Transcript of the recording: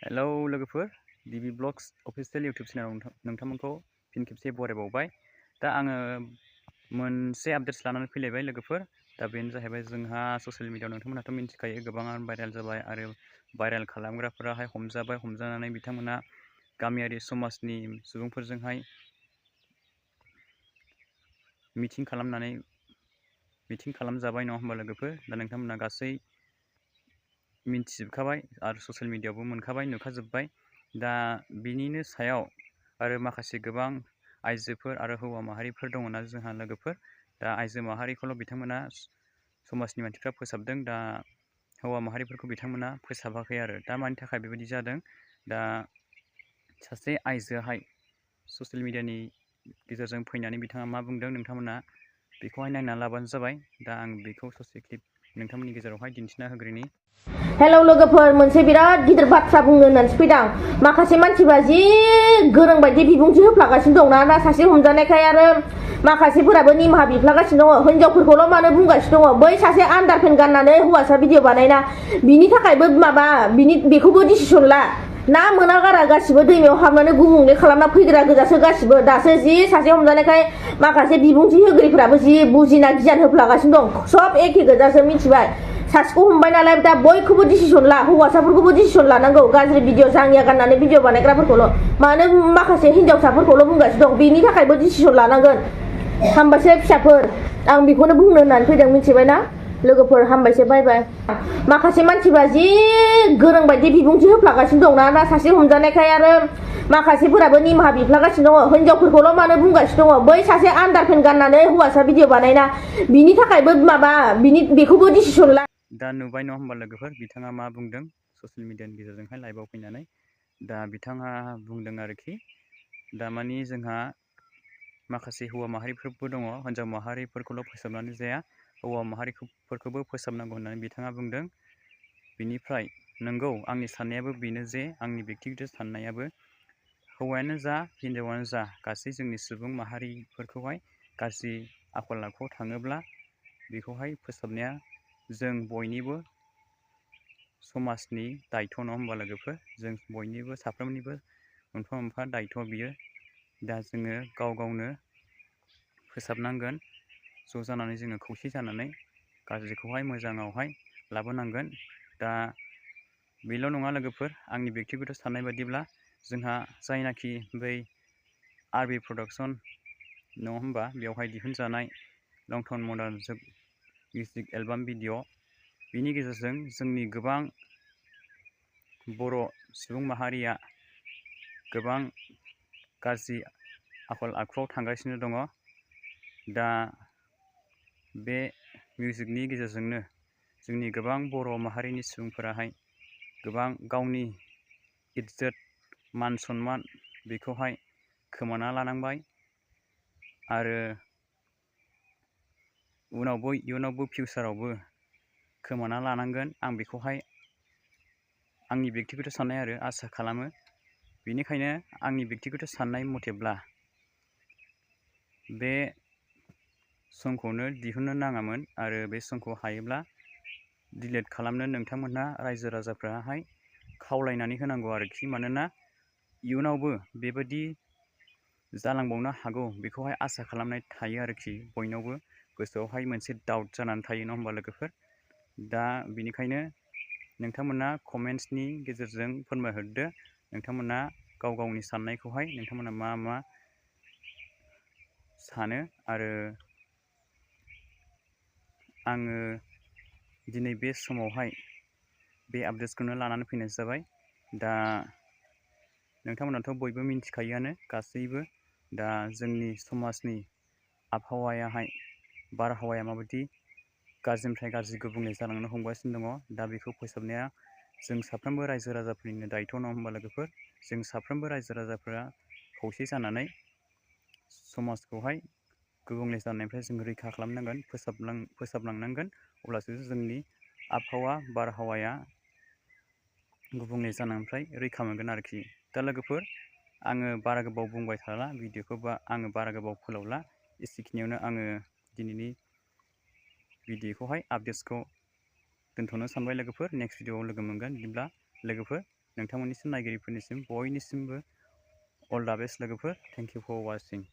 Hello लोगोफोर डिबि blogs official YouTube चेनेलाव नोंथांमोनखौ फिन खेबसे बरायबावबाय। दा आङो मोनसे आपडेट्स लानानै फैलायबाय लोगोफोर। दा बेनो जाहैबाय जोंहा ससियेल मिडियायाव नोंथांमोनहाथ' मिन्थिखायो गोबाङानो भाइरेल जाबाय आरो भाइरेल खालामग्राफोराहाय हमजानानै बिथांमोना गामियारि समाजनि सुबुंफोरजोंहाय मिटिं खालामजाबाय नङा होमबा लोगोफोर। दा नोंथांमोना गासै मिन्थिजोबखाबाय आरो ससियेल मिडियायावबो नुखाजोब्बाय। दा बिनिनो सायाव आरो माखासे गोबां आइजोफोर आरो हौवा माहारिफोर दङना जोंहा लोगोफोर। दा आइजो माहारिखौल' बिथांमोना समाजनि मानसिफ्रा फोसाबदों, दा हौवा माहारिफोरखौ बिथांमोना फोसाबाखै आरो। दा मानि थाखाय बेबायदि जादों? दा सासे आइजोआहाय ससियेल मिडियानि गेजेरजों फैनानै बिथाङा मा बुंदों नोंथांमोना बेखौहाय नायना लाबानो जाबाय। दा आं बेखौ ससे क्लिप नोंथांमोननि गेजेरावहाय दिन्थिना होग्रोनि। हेलौ लोगोफोर, मोनसे बिराद गिदिर बाथ्रा बुंनो होननानैसो फैदां। माखासे मानसिफ्रा जि गोरों बायदि बिबुंथि होफ्लागासिनो दं ना सासे हमजानायखाय, आरो माखासेफोराबो निमाहा बिफ्लागासिनो दङ। हिनजावफोरखौल' मानो बुंगासिनो दङ? बै सासे आन्डारपेन्ट गाननानै हौवासा भिडिअ बानायना बिनि थाखायबो बेखौबो डिसिसन ला। ना मोना गारा गासिबो दैमायाव हाबनानै गुबुंले खालामना फैग्रा गोजासो गासिबो। दासो जि सासे हमजानायखाय माखासे बिबुंथि होगिरिफ्राबो जि बुजिना गियान होफ्लागासिनो दं। सब एखे गोजासो, मिथिबाय? सासेखौ हमबाय नालाय दा बयखौबो डिसिसन ला, हौवासाफोरखौबो डिसिसन लानांगौ। गाज्रि भिडिअ जांगिया गाननानै भिडिअ बानायग्राफोरखौल' मानो माखासे हिनजावसाफोरखौल' बुंगासिनो दं? बेनि थाखायबो डिसिसन लानांगोन। हामबायसै फिसाफोर, आं बेखौनो बुंनो होननानै फैदों, मिथिबायना लोगोफोर? हामबायसै, बाय बाय। माखासे मानसिफ्रा जि गोरों बायदि बिबुंथि होफ्लागासिनो दं ना सासे हमजानायखाय, आरो माखासेफोराबो निमाहा बिफ्लागासिनो दङ। हिनजावफोरखौल' मानो बुंगासिनो दङ? बै सासे आन्डारपेन्ट गाननानै हौवासा भिडिअ बानायना बिनि थाखायबो बेखौबो डिसिसन ला। दा नुबाय नङा होमबा लोगोफोर, बिथाङा मा बुंदों ससियेल मिडियानि गेजेरजोंहाय लाइभआव फैनानै। दा बिथाङा बुंदों आरोखि, दा मानि जोंहा माखासे हौवा माहारिफोरबो दङ, हिनजाव माहारिफोरखौल' फोसाबनानै जाया, हौवा माहारिफोरखौबो फोसाबनांगौ होननानै बिथाङा बुंदों। बिनिफ्राय नंगौ, आंनि साननायाबो बेनो जे आंनि बेक्तिगत साननायाबो हौवायानो जा हिन्जावानो जा गासै जोंनि सुबुं माहारिफोरखौहाय गाज्रि आखल आखुआव थाङोब्ला बेखौहाय फोसाबनाया जों बयनिबो समाजनि दायथ' नङा होमबा लोगोफोर। जों बयनिबो साफ्रोमनिबो मोनफा मोनफा दायथ' बियो। दा जोङो गाव गावनो फोसाबनांगोन। ज' जानानै जोङो खौसे जानानै गाज्रिखौहाय मोजाङावहाय लाबोनांगोन। दा बेल' नङा लोगोफोर, आंनि बेक्तिगत साननाय बायदिब्ला जोंहा जायनाखि बै आरबि प्रडाक्सन नङा होमबा, बेवहाय दिहुनजानाय लं टर्न मडार्न जुग मिउजिक एलबाम भिडिअ, बिनि गेजेरजों जोंनि गोबां बर' सुबुं माहारिया गोबां गाज्रि आखल आखुआव थांगासिनो दङ। दा बे मिउजिकनि गेजेरजोंनो जोंनि गोबां बर' माहारिनि सुबुंफोराहाय गोबां गावनि इज्जत मान सन्मान बेखौहाय खोमाना लानांबाय, आरो इयुनावबो फिउचारावबो खोमाना लानांगोन। आं बेखौहाय आंनि बेक्तिगत साननाय आरो आसा खालामो। बेनिखायनो आंनि बेक्तिगत साननाय मथेब्ला बे समखौनो दिहुननो नाङामोन, आरो बे समखौ हायोब्ला डिलिट खालामनो नोंथांमोनहा रायजो राजाफ्राहाय खावलायनानै होनांगौ आरोखि। मानोना इयुनावबो बेबायदि जालांबावनो हागौ बेखौहाय आसा खालामनाय थायो आरोखि। बयनावबो गोसोआवहाय मोनसे डाउट जानानै थायो नङा होमबा लोगोफोर। दा बेनिखायनो नोंथांमोना कमेन्ट्सनि गेजेरजों फोरमायहरदो, नोंथांमोना गाव गावनि साननायखौहाय नोंथांमोना मा सानो। आरो आङो दिनै बे समावहाय बे आपडेट्सखौनो लानानै फैनाय जाबाय। दा नोंथांमोनाथ' बयबो मिन्थिखायोआनो गासैबो, दा जोंनि समाजनि आबहावायाहाय बारहावाया माबायदि गाज्रिनिफ्राय गाज्रि गुबुंले जालांनो हमगासिनो दङ। दा बेखौ फोसाबनाया जों साफ्रोमबो रायजो राजाफोरनिनो दायथ' नङा होमबा लोगोफोर। जों साफ्रोमबो रायजो राजाफोरा खौसे जानानै समाजखौहाय गुबुंले जानायनिफ्राय जों रैखा खालामनांगोन, फोसाबलांनांगोन। अब्लासो जोंनि आबहावा बारहावाया गुबुंले जानायनिफ्राय रैखा मोनगोन आरोखि। दा लोगोफोर, आङो बारा गोबाव बुंबाय थाला भिडिअखौ, आङो बारा गोबाव फोलावला। एसेखिनियावनो आङो दिनैनि भिडिअखौहाय आपडेट्सखौ दोनथ'नो सानबाय लोगोफोर। नेक्स्ट भिडिअआव लोगो मोनगोन। बिदिब्ला लोगोफोर नोंथांमोननिसिम नायगिरिफोरनिसिम बयनिसिमबो अल दा बेस्ट लोगोफोर थेंक इउ फर वाचिं